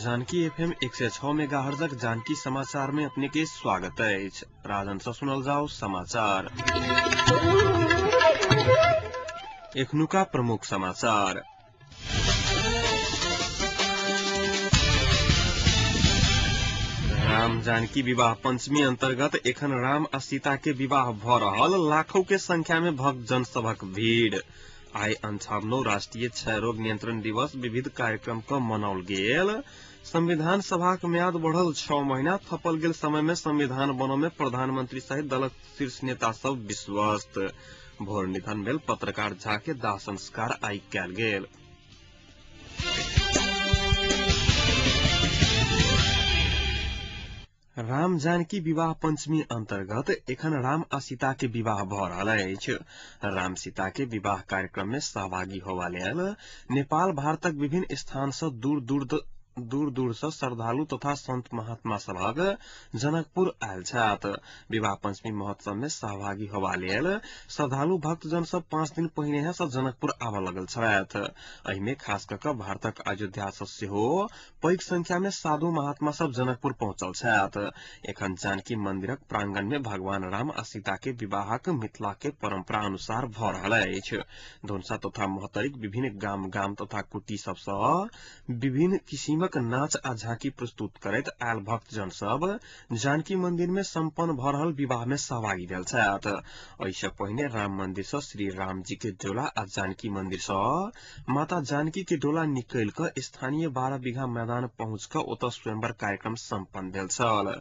Janaki FM 106 मेगाहर्जक Janaki समाचार में अपने के स्वागत अछि। राजन से सुनल जाओ समाचार। एखनुका प्रमुख समाचार। राम जानकी विवाह पंचमी अंतर्गत एखन राम आ सीता के विवाह भ रहल लाखों के संख्या में भक्तजन सभक भीड़। आइ 58 राष्ट्रीय क्षय रोग नियंत्रण दिवस विविध कार्यक्रम क मनाओल गेल। संविधान सभाक म्याद बढ़ल 6 महीना थपल गेल समय में संविधान बनऽ में प्रधानमंत्री सहित दलक शीर्ष नेता सब विश्वस्त। भोर निधन भेल पत्रकार झा के दाह संस्कार आइ कयल गेल। राम जानकी विवाह पंचमी अंतर्गत एखन राम आ सीता के विवाह भ रहल अछि। राम सीता के विवाह कार्यक्रम में सहभागी होवा लेल नेपाल भारतक विभिन्न स्थान से दूर दूर से श्रद्धालु तथा संत महात्मा सभक जनकपुर आयल छथि। विवाह पंचमी महोत्सव में सहभागी होवा लेल श्रद्धालु भक्तजन सब 5 दिन पहिने से जनकपुर आबऽ लगल छलथि। एहि में खास कऽ भारतक अयोध्या से सेहो पैघ संख्या में साधु महात्मा सब जनकपुर पहुंचल छथि। एखन जानकी मंदिरक प्रांगण में भगवान राम आ सीता के विवाहक मिथिला के परंपरा अनुसार भ रहल अछि। धनुषा तथा महोत्तरीक विभिन्न गाम गाम तथा कुटी सब सँ विभिन्न किसिमक नाच आ झांकी प्रस्तुत करैत आयल भक्तजन सब जानकी मंदिर में सम्पन्न भ रहल विवाह में सहभागी भेल छथि। एहि पहिने राम मंदिर से श्री राम जी के डोला आ जानकी मंदिर से माता जानकी के डोला निकलि कऽ स्थानीय 12 बीघा मैदान पहुंच कऽ ओतऽ स्वयंवर कार्यक्रम सम्पन्न भेल छल।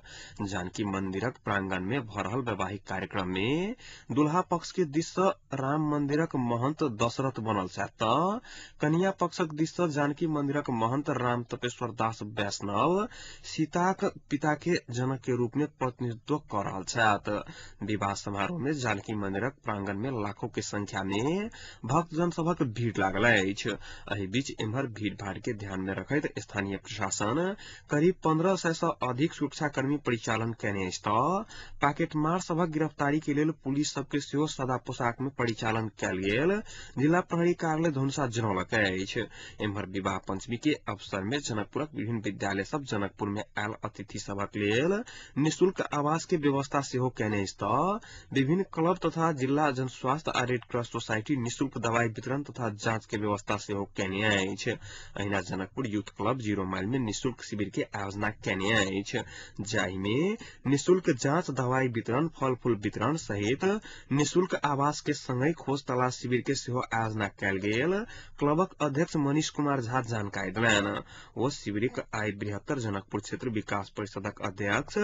जानकी मंदिरक प्रांगण में भ रहल वैवाहिक कार्यक्रम में दुल्हा पक्ष के दिस से राम मंदिरक महंत दशरथ बनल छथि तऽ कन्या पक्षक दिस से जानकी मंदिरक महंत राम तपेश्वर दास वैष्णव सीताक पिता के जनक के रूप में प्रतिनिधित्व कर रहल छथि। विवाह समारोह में जानकी मंदिरक प्रांगण में लाखों के संख्या में भक्तजन सभक भीड़ लागल अछि। एहि बीच एम्हर भीड़ भाड़ के ध्यान में रखैत स्थानीय प्रशासन करीब 1500 से अधिक सुरक्षाकर्मी परिचालन केने अछि तऽ पाकेटमार सभक गिरफ्तारी के लेल पुलिस सबके सेहो सादा पोशाक में परिचालन कयल गेल जिला प्रहरी कार्यालय धनुषा जनौलक अछि। एम्हर विवाह पंचमी के अवसर में जनकपुरक विभिन्न विद्यालय सब जनकपुर में आयल अतिथि सभक लेल निःशुल्क आवास के व्यवस्था सेहो केने अछि तऽ विभिन्न क्लब तथा जिला जनस्वास्थ्य आ रेड क्रॉस सोसाइटी निःशुल्क दवाई वितरण तथा जांच के व्यवस्था सेहो केने अछि। अहिना जनकपुर यूथ क्लब 0 माइल में निःशुल्क शिविर के आयोजना केने अछि, जाहि में निःशुल्क जांच, दवाई वितरण, फल फूल वितरण सहित निःशुल्क आवास के संगहि खोज तलाश शिविर के सेहो आयोजना कयल गेल क्लबक अध्यक्ष मनीष कुमार झा जानकारी देलनि। ओ शिविरक आइ बृहत्तर जनकपुर क्षेत्र विकास परिषदक अध्यक्ष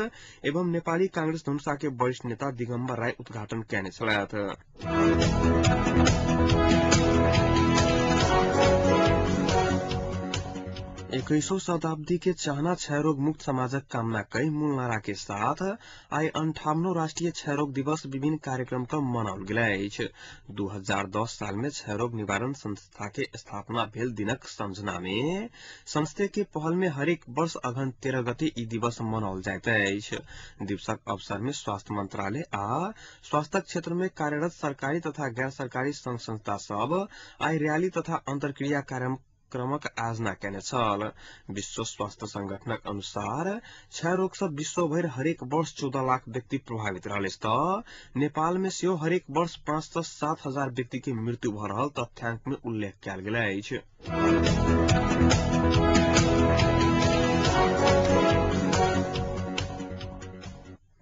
एवं नेपाली कांग्रेस धनुषा के वरिष्ठ नेता दिगम्बर राय उद्घाटन केने छलथि। 21वीं शताब्दी के चाहना क्षय रोग मुक्त समाजक कामना कई मूल नारा के साथ आइ 58 राष्ट्रीय क्षय रोग दिवस विभिन्न कार्यक्रम क मनाओल गेल अछि। 2010 साल में क्षय रोग निवारण संस्था के स्थापना भेल दिनक सम्झना में संस्थे के पहल में हरेक वर्ष अघन 13 गते ई दिवस मनाओल जाइत अछि। दिवसक अवसर में स्वास्थ्य मंत्रालय आ स्वास्थ्य क्षेत्र में कार्यरत सरकारी तथा गैर सरकारी संघ संस्था सब आइ रैली तथा अंतर्क्रिया कार्यक्रमक आयोजना केने छल। विश्व स्वास्थ्य संगठनक अनुसार क्षय रोग सँ विश्वभरि हरेक वर्ष 14 लाख व्यक्ति प्रभावित रहल अछि तऽ नेपाल में सेहो हरेक वर्ष 5 से 7 हजार व्यक्ति के मृत्यु भ रहल तथ्यांक में उल्लेख कयल गेल अछि।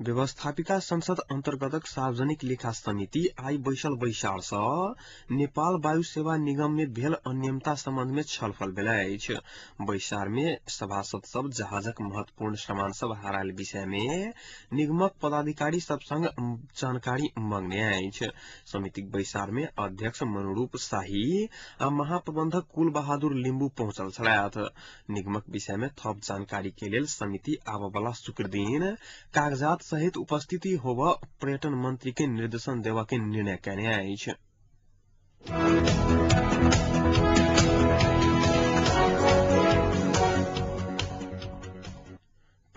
व्यवस्थापिका संसद अंतर्गतक सार्वजनिक लेखा समिति आइ बैसल बैसार सँ नेपाल वायु सेवा निगम में भेल अनियमितता संबंध में छलफल भेल अछि। बैसार में सभासद सब जहाजक महत्वपूर्ण सामान सब हरायल विषय में निगमक पदाधिकारी सब संग जानकारी मांगने अछि। समितिक बैसार में अध्यक्ष मनोरूप शाही आ महाप्रबंधक कुल बहादुर लिम्बू पहुंचल छलथि। निगमक विषय में थप जानकारी के लेल समिति आबऽ शुक्र दिन कागजात सहित उपस्थिति होब पर्यटन मंत्री के निर्देशन देवा के निर्णय केने अछि।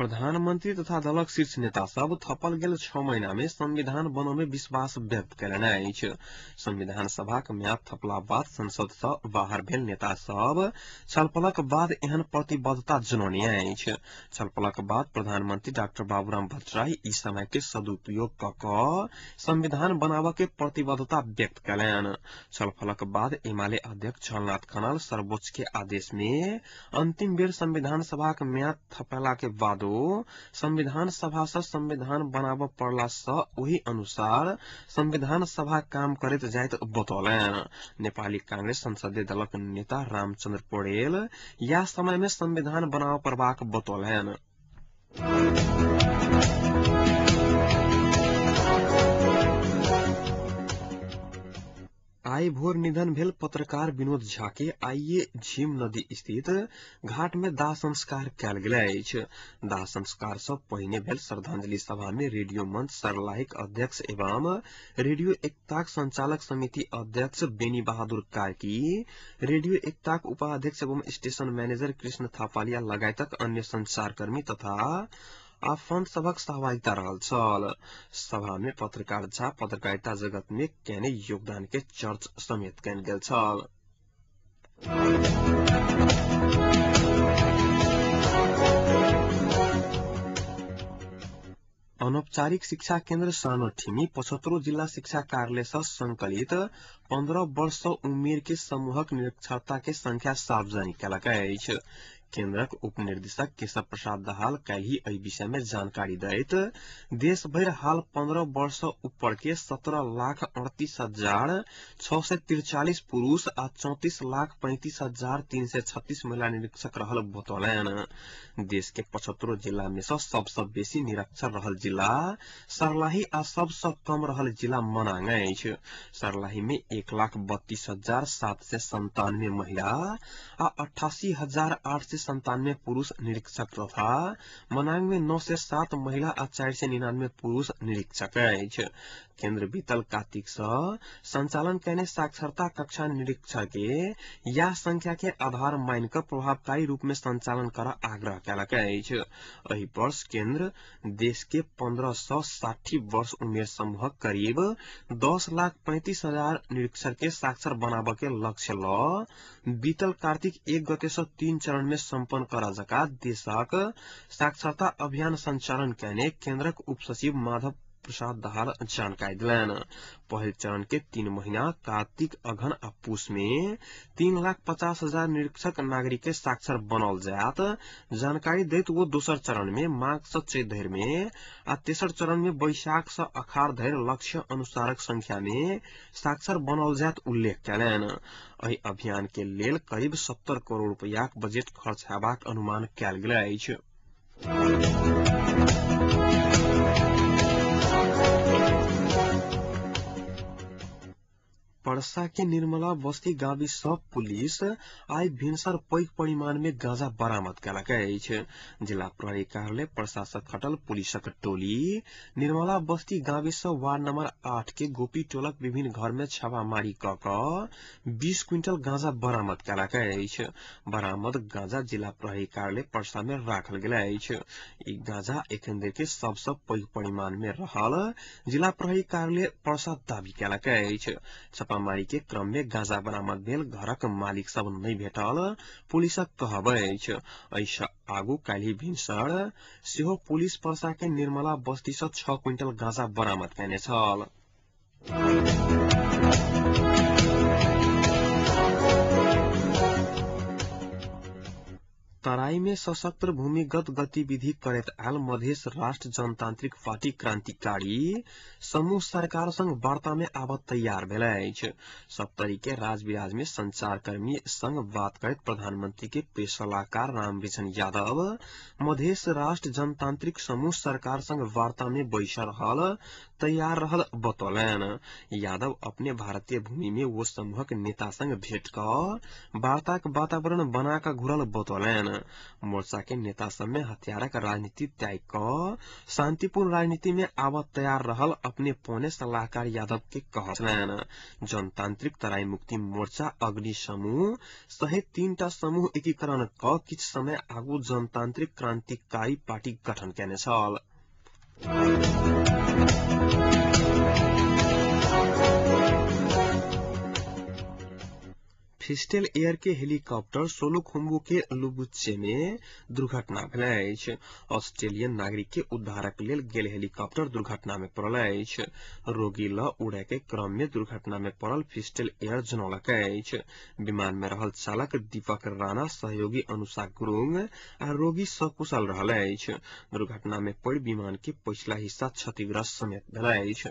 प्रधानमन्त्री तथा दलक शीर्ष नेता सब थपल गेल 6 महीना में संविधान बनमे विश्वास व्यक्त कयलनि अछि। संविधान सभाक म्याद थपला बाद संसद सँ बाहर भेल नेता सब छलफलक बाद एहन प्रतिबद्धता जनौने अछि। छलफलक बाद प्रधानमन्त्री डाक्टर बाबूराम भट्टराई ई समय के सदुपयोग क कऽ संविधान बनाबऽ के प्रतिबद्धता व्यक्त कयलनि। छलफलक बाद एमाले अध्यक्ष झलनाथ खनाल सर्वोच्च के आदेश में अंतिम बेर संविधान सभाक म्याद थपला के बाद संविधान सभा से संविधान बनाबऽ पड़ला से ओही अनुसार संविधान सभा काम करैत जाइत बतौलनि। नेपाली कांग्रेस संसदीय दलक नेता रामचंद्र पौडेल या समय में संविधान बनाबऽ पड़बाक बतौलनि। आइ भोर निधन भेल पत्रकार विनोद झा के आइए झीम नदी स्थित घाट में दाह संस्कार कयल गेल अछि। दाह संस्कार सँ पहिने भेल श्रद्धांजलि सभा में रेडियो मंच सर्लाहीक अध्यक्ष एवं रेडियो एकताक संचालक समिति अध्यक्ष बेनी बहादुर कार्की, रेडियो एकताक उपाध्यक्ष एवं स्टेशन मैनेजर कृष्ण थापालिया लगायतक अन्य संचारकर्मी तथा आफन्त सभक सहभागिता रहल छल। सभा में पत्रकार झा पत्रकारिता जगत में केने योगदान के चर्च समेत कयल गेल छल। अनौपचारिक शिक्षा केन्द्र सानोठिमी 75 जिल्ला शिक्षा कार्यालय से संकलित 15 वर्ष उमेर के समूहक निरक्षरता के संख्या सार्वजनिक केलक अछि। केन्द्रक उप निर्देशक केशव प्रसाद दाहाल काल्हि एहि विषय में जानकारी दैत देश भरि हाल 15 वर्ष ऊपर के 17,38,643 पुरुष आ 34,35,336 महिला निरीक्षक रहल बतौलनि। देश के 75 जिला में सँ सबसँ बेसी निरक्षर रहल जिला सर्लाही आ सबसँ कम रहल जिला मनाङ अछि। सर्लाही में 1,32,797 महिला आ 88,897 पुरुष निरीक्षक तथा मनाङ में 907 महिला आ 499 पुरुष निरीक्षक अछि। केन्द्र बीतल कार्तिक सँ संचालन कयने साक्षरता कक्षा निरीक्षक के या संख्या के आधार मान कऽ प्रभावकारी रूप में संचालन कर आग्रह कयलक अछि। एहि वर्ष केन्द्र देश के 15 सँ 60 वर्ष उमेर समूहक करीब 10,35,000 निरीक्षक के साक्षर बनाबऽ के लक्ष्य ल बीतल कार्तिक 1 गते सँ 3 चरण में सम्पन्न कर जका देशक साक्षरता अभियान संचालन कयने केन्द्रक उप सचिव माधव प्रसाद दाहाल जानकारी दिलनि। पहिल चरण के 3 महीना कार्तिक, अघन आ पूस में 3,50,000 निरीक्षक नागरिक के साक्षर बनल जायत जानकारी दैत वो दोसर चरण में माघ सँ चैत धरि में आ तेसर चरण में बैशाख सँ अखार धरि लक्ष्य अनुसारक संख्या में साक्षर बनल जायत उल्लेख कयलनि। एहि अभियान के लेल करीब 70 करोड़ रुपयाक बजट खर्च हेबाक अनुमान कयल गेल अछि। पर्सा के निर्मला बस्ती गाविस सँ पुलिस आइ भिनसर पैघ परिमाण में गांजा बरामद केलक अछि। जिला प्रहरी कार्यालय पर्सा सँ खटल पुलिसक टोली निर्मला बस्ती गाविस सँ वार्ड नंबर 8 के गोपी टोलक विभिन्न घर में छापामारी क कऽ 20 क्विंटल गांजा बरामद केलक अछि। बरामद गांजा जिला प्रहरी कार्यालय पर्सा में राखल गेल अछि। ई गांजा एखन धरि के सबसँ पैघ परिमाण में रहल जिला प्रहरी कार्यालय पर्सा दावी केलक अछि। छापामारी के क्रम में गांजा बरामद भेल घरक मालिक सब नहि भेटल पुलिसक कहब अछि। एहिसँ आगू काल्हि भिनसर सेहो पुलिस पर्सा के निर्मला बस्ती सँ 6 क्विंटल गांजा बरामद कयने छल। तराई में सशस्त्र भूमिगत गतिविधि करैत आयल मधेश राष्ट्र जनतांत्रिक पार्टी क्रांतिकारी समूह सरकार संग वार्ता में आबऽ तैयार भेल अछि। सप्तरी के राजविराज में संचारकर्मी संग बात करैत प्रधानमंत्री के प्रेस सलाहकार रामवृक्षण यादव मधेश राष्ट्र जनतांत्रिक समूह सरकार संग वार्ता में बैस रहल तैयार रहल बतौलनि। यादव अपने भारतीय भूमि में वो समूहक नेता संग भेंट कऽ वार्ताक वातावरण बना कऽ घुरल बतौलनि। छलनि। मोर्चा के नेता सब में हथियारक राजनीति त्याग क शांतिपूर्ण राजनीति में आब तैयार रहल अपने पौने सलाहकार यादव के कहल छलनि। जनतांत्रिक तराई मुक्ति मोर्चा अग्नि समूह सहित 3टा समूह एकीकरण क किछ समय आगू जनतांत्रिक क्रांतिकारी पार्टी गठन केने छल। फिस्टेल एयर के हेलीकॉप्टर सोलुखुम्बु के लुबुच्चे में दुर्घटना भेल अछि। ऑस्ट्रेलियन नागरिक के उद्धारक लेल गेल हेलीकॉप्टर दुर्घटना में पड़ल अछि। रोगी ल उड़े के क्रम में दुर्घटना में पड़ल फिस्टेल एयर जनौलक अछि। विमान में रहल चालक दीपक राणा, सहयोगी अनुषा गुरुङ आ रोगी सकुशल रहल अछि। दुर्घटना में पड़ी विमान के पछिला हिस्सा क्षतिग्रस्त समेत भेल अछि।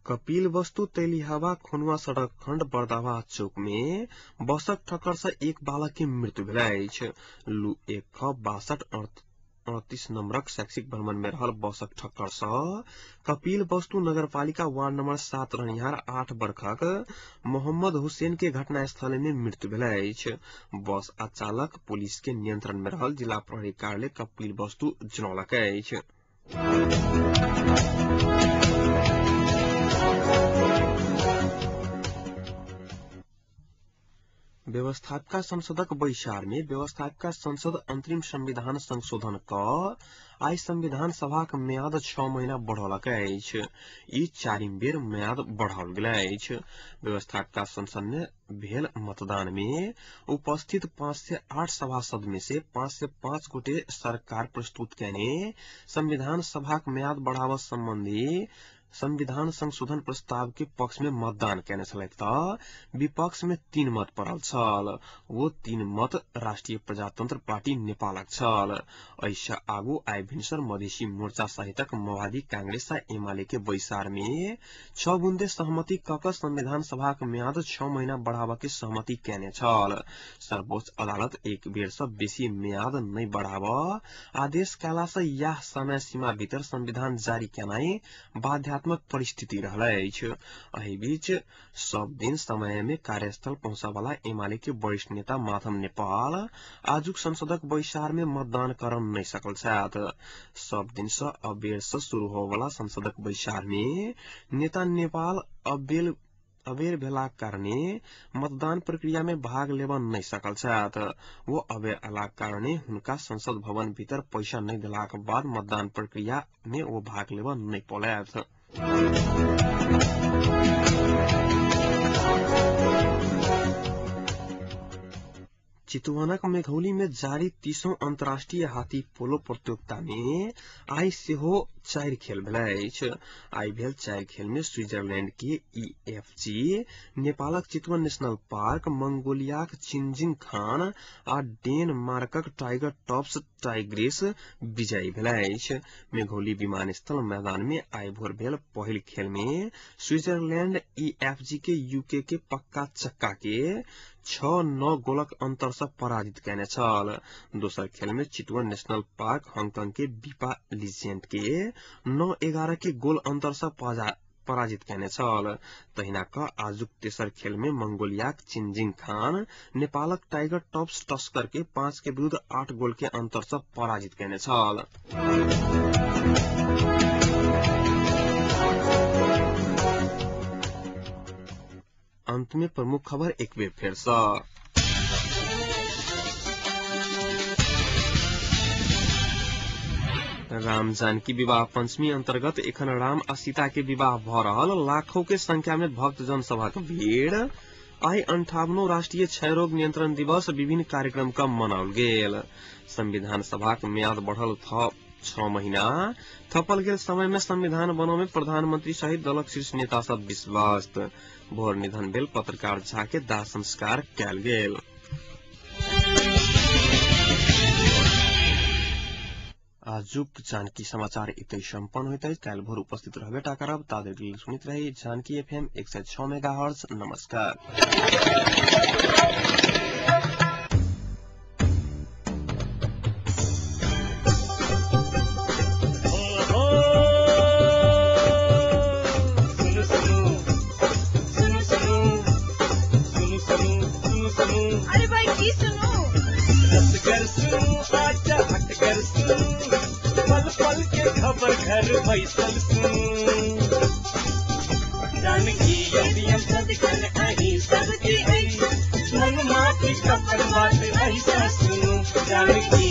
कपिल वस्तु तेलिहावा खुनवा सड़क खंड बरदावा चौक में बसक ठक्कर से एक बालक के मृत्यु भेल अछि। लू 1 ख 62 38 नंबरक शैक्षिक भ्रमण में रहल बसक ठक्कर से कपिल वस्तु नगरपालिका वार्ड नंबर 7 रहनिहार 8 बरखक मोहम्मद हुसैन के घटनास्थल में मृत्यु भेल अछि। बस आ चालक पुलिस के नियंत्रण में रहल जिला प्रहरी कार्यालय कपिल वस्तु जनौलक अछि। व्यवस्थापिका संसदक बैसार में व्यवस्थापिका संसद अंतरिम संविधान संशोधन क आइ संविधान सभाक म्याद 6 महीना बढ़ौलक अछि। ई 4 बेर म्याद बढ़ाओल गेल अछि। व्यवस्थापिका संसद में भेल मतदान में उपस्थित 508 सभासद में से 505 गोटे सरकार प्रस्तुत केने संविधान सभाक म्याद बढ़ाव संबंधी संविधान संशोधन प्रस्ताव के पक्ष में मतदान केने छलथि त विपक्ष में 3 मत पड़ल छल। वो 3 मत राष्ट्रीय प्रजातंत्र पार्टी नेपालक छल। एहिसँ आगू आइ भिनसर मधेसी मोर्चा सहितक माओवादी कांग्रेस आ एमाले के बैसार में 6 बुंदे सहमति क क संविधान सभाक म्याद 6 महीना बढ़ाव के सहमति केने छल। सर्वोच्च अदालत एक बेर सँ बेसी म्याद नहि बढ़ाव आदेश कयला सँ याह समय सीमा भीतर संविधान जारी केनाइ बाध्यात्मक परिस्थिति रहल अछि। एहि बीच सब दिन समय में कार्यस्थल पहुंचवाला एमाले के वरिष्ठ नेता माधव नेपाल आजुक संसदक बैसार में मतदान कर नहि सकल छथि। सब दिन सँ अबेर सँ शुरू होवला संसदक बैसार में नेता नेपाल अबेर भेलाक कारणे मतदान प्रक्रिया में भाग लेबऽ नहि सकल छथि। वो अबेर अलाक कारणे हुनका संसद भवन भीतर पैसा नहि देलाक बाद मतदान प्रक्रिया में वो भाग लेबऽ नहि पौलथि। चितवनक मेघौली में जारी 30वां अंतर्राष्ट्रीय हाथी पोलो प्रतियोगिता में आइ सेहो 4 खेल भेल अछि। आइ भेल 4 खेल में स्विट्जरलैंड के ईएफजी, नेपालक चितवन नेशनल पार्क, मंगोलियाक चिंजिंग खान आ डेनमार्कक टाइगर टॉप्स टाइग्रेस विजयी भेल अछि। मेघौली विमानस्थल मैदान में आइ भोर भेल पहिल खेल में स्विट्जरलैंड ईएफजी के यूके के पक्का चक्का के 6-9 गोलक अंतर से पराजित केने छल। दोसर खेल में चितवन नेशनल पार्क हांगकांग के बीपा लीजेंड के 9-11 के गोल अंतर से पराजित केने छल। तहिना क आजुक तेसर खेल में मंगोलियाक चिंजिंग खान नेपालक टाइगर टॉप्स टस्कर के 5 के विरुद्ध 8 गोल के अंतर से पराजित केने छल। अंत में प्रमुख खबर एक बेर फेर सँ। राम जानकी विवाह पंचमी अंतर्गत एखन राम आ सीता के विवाह भ रहल लाखों के संख्या में भक्तजन सभक भीड़। आइ 58वां राष्ट्रीय क्षय रोग नियंत्रण दिवस विभिन्न कार्यक्रम का मनाओल गेल। संविधान सभाक म्याद बढ़ल 6 महीना थपल गेल समय में संविधान बनौ में प्रधानमंत्री सहित दलक शीर्ष नेता सब विश्वस्त। भोर निधन भेल पत्रकार झा के दाह संस्कार कयल गेल। आजुक जानकी समाचार एतै सम्पन्न होइत अछि। काल्हि भोर उपस्थित रहबे टा करब, ताधरि लेल सुनैत रही जानकी एफएम 106 मेगाहर्ट्ज। नमस्कार। सुनो सुनो। कर सुनू, पल पल के खबर घर बैसल सुनू। जानकी एटीएम सदिखन अहीं सबके अछि, मन माफिक अपन बात अहीं सँ सुनू। जानकी